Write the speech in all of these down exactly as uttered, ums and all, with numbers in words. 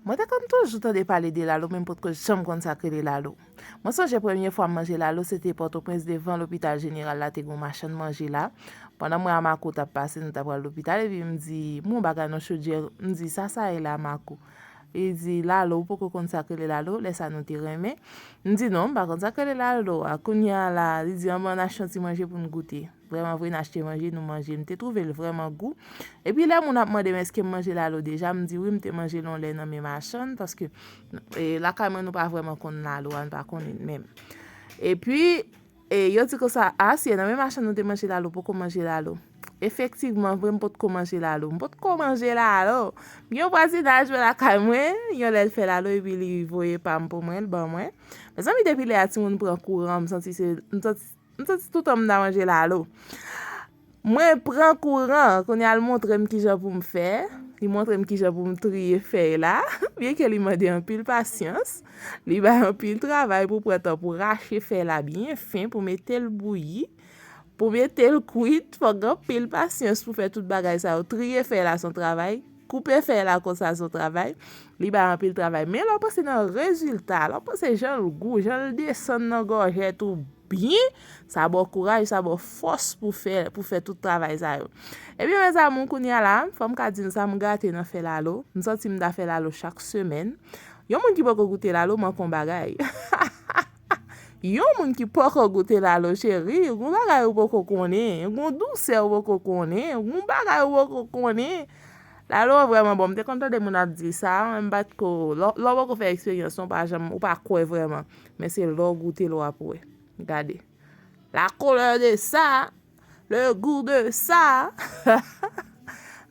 Mwen te konn toujou tande pale de lalo, men m potko janm konn sa k rele lalo. Mwen sonje premye fwa m manje lalo, se te Pòtoprens, devan lopital jeneral la, te gen yon machann manje la. Pandan mwen a Mako t ap pase, nou t ap pral lopital, epi m di, "M wè yon bagay nan chodyè," m di, "Sa sa ye la, Mako?" Li di, "Lalo, ou poko konn sa k rele lalo?" Lè sa nou te renmen. M di, "Non, m pa konn sa k rele lalo a." Kounye a la, li di, "Anben, ann achte yon ti manje pou n goute." Vrèman vre, n achte manje, nou manje. M te twouve l vrèman gou. Epi lè moun ap mande m èske m manje lalo deja, m di wi, m te manje l yon lè nan men machann, paske, e, lakay mwen, nou pa vrèman konn lalo a, nou pa konnen l menm. Epi, e, yo di konsa, "A, si e nan men machann nou te manje lalo, poko manje lalo." Efektivman vre, m potko manje lalo. M potko manje lalo. M gen yon vwazinaj mwen lakay mwen, yon lè l fè lalo, epi li voye pa m pou mwen, l ban mwen. Mezanmi, depi lè a, timoun pran kouran, m santi se, m santi M santi toutan m ta manje lalo. Mwen pran kouran, kounye a l montre m kijan pou m fè. Li montre m kijan pou m triye fèy la, byenke li mande anpil pasyans. Li bay anpil travay pou pran tan pou rache fèy la byen fen, pou mete l bouyi, pou mete l kwit. Fòk gen anpil pasyans pou fè tout bagay sa yo. Triye fèy la se yon travay, koupe fèy la konsa se yon travay. Li bay anpil travay. Men lè w panse nan rezilta, lè w panse jan l gou, jan l desann nan gòjèt ou byen, sa ba w kouraj, sa ba w fòs pou fè, pou fè tout travay sa yo. Ebyen, mezanmi, kounye a la, fò m ka di nou sa, m gate nan fè lalo. M santi m ta fè lalo chak semèn. Yon moun ki poko goute lalo, manke yon bagay. Yon moun ki poko goute lalo, cheri, gon bagay ou poko konnen, gon dousè ou poko konnen, gon bagay ou poko konnen. Lalo an vrèman bon. M te konn tande moun ap di sa, men m pa t ko, lè, lè w poko fè eksperyans lan, ou pa janm, ou pa kwè vrèman. Men se lè w goute l w ap wè. Gade. La couleur de ça, le goût de ça.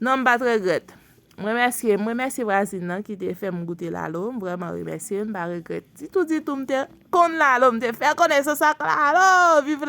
Non, m pa t regrèt. M remèsye, m remèsye vwazin nan ki te fè m goute lalo. M vrèman remèsye, m pa regrèt ditou, ditou. M te konn lalo, m te fè konesans ak lalo. Viv